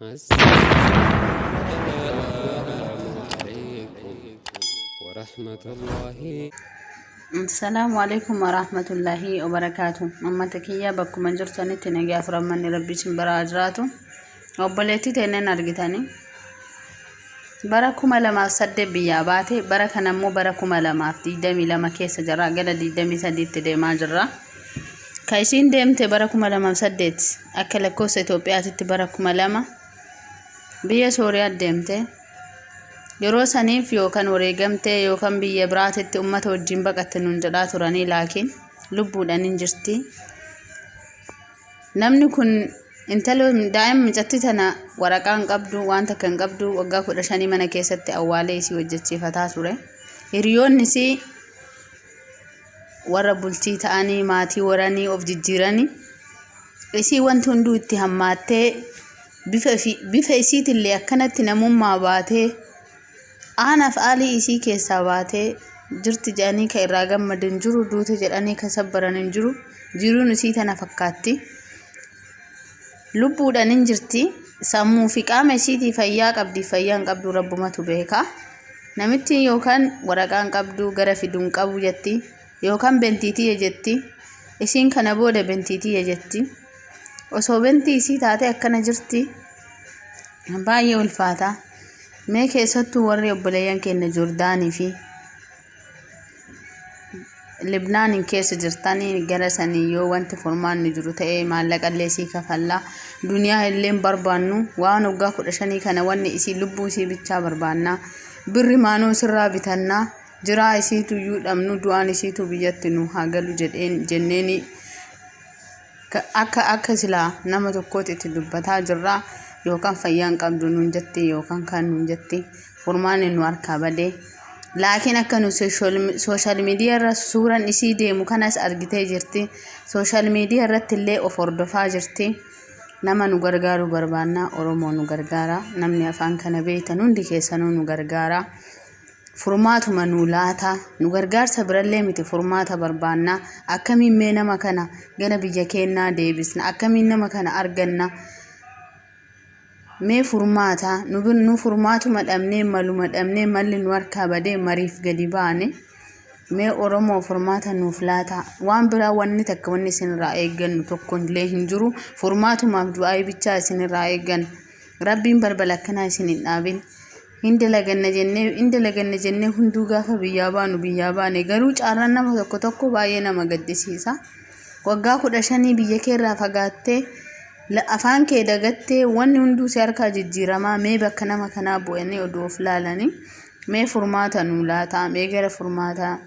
Assalaamu alaikum warahmatullahi. Assalaamu alaikum warahmatullahi wabarakaatu. Ummata kiyya bakkuma jirtanitti nagaa furammanni rabbi isin biraa jiraatu. Obboleettii teenneen argitanii. Bara 2008 biyyaa baate, bara kana immoo bara 2022 keessa jirra, gara 23tti deemaa jirra. Ka isiin deemte bara 2008 akka lakkoofsa Itoophiyaatitti bara 2000 biyya Sooriyaa deemte. Yeroo saniif yookaan wareegamtee yookaan biyya biraatitti ummata wajjin baqatte nuun jedhaa turanii, laakiin lubbuudhaan hin jirti. Namni kun intala daa'ima mucattii tana waraqaa hin qabdu, waan takka hin qabdu, waggaa 15 mana keessatti awwaalee isii hojjechiifataa ture. Hiriyoonni isii warra bultii ta'anii maatii waranii of jijjiiranii isii wanti hunduu itti hammaattee bifa isiitillee akkanatti namummaa baatee aanaaf aalii isii keessaa baatee jirti jedhanii ka irraa gammadan jiru, duute jedhanii ka sabbaran hin jiru. Jiruun isii tana fakkaatti. Lubbuudhaan hin jirti. Sammuu fi qaama isiitii fayyaa qabdi, fayyaa hin qabdu rabbumatu beeka. Namitti yookaan waraqaa hin qabdu, gara fidu hin qabu jetti, yookaan bentiitiyya jetti. Isiin kana booda bentiitiyya jetti. Osoo bentii isii taate akkana jirti. Baay'ee ulfaata. Mee keessattuu warri obboleeyyan keenya Joordaanii fi Libnaaniin keessa jirtanii gara sanii yoo wanti furmaanni jiru ta'e maallaqa illee sii kafallaa. Duniyaa illee hin barbaannu, waan waggaa 15 kana wanni isii lubbuu isii bichaa barbaannaa. Birri maanoo sirraa bitannaa, jiraa isiitu iyyuu dhabnu, du'aan isiitu biyyatti nu haa galu jedheen jenneeni akka silaa nama tokkootti itti dubbataa jirra. Yookaan fayyaan qabdu nuun jetti, yookaan kaan nuun jetti, furmaanni nu harkaa badee. Laakiin akka nu sooshaal miidiyaa irra suuraan isii deemu kanas argitee jirti. Sooshaal miidiyaa irratti illee of hordofaa jirti. Nama nu gargaaruu barbaanna. Oromoo nu gargaara. Namni afaan kana beektan hundi keessanuu nu gargaara. Furmaatuma nu laata. Nu gargaarsa birallee miti, furmaata barbaanna. Akkamiin mee nama kana gara biyya keennaa deebisna? Akkamiin nama kana arganna? Mee furmaata nu furmaatuma dhabnee, maluma dhabnee, malli nu harkaa badee mariif gadi baane. Mee Oromoo furmaata nuuf laata. Waan biraa wanni takka wanni isinirraa eeggannu tokko illee hin jiru. Furmaatumaaf du'aayii bichaa isinirraa eegganna. Rabbiin balbala akkanaa isin hin dhaabin. Hin dalaganna jennee, hin dalaganna jennee hunduu gaafa biyyaa baanu biyyaa baane, garuu carraan nama tokko tokko baay'ee nama gaddisiisa. Waggaa 15 biyya keerraa fagaattee, afaan kee dagattee, wanni hunduu si harkaa jijjiiramaa. Mee bakka nama kanaa bu'anii oduu of laalanii mee furmaata nuu laataa, mee gara furmaataa.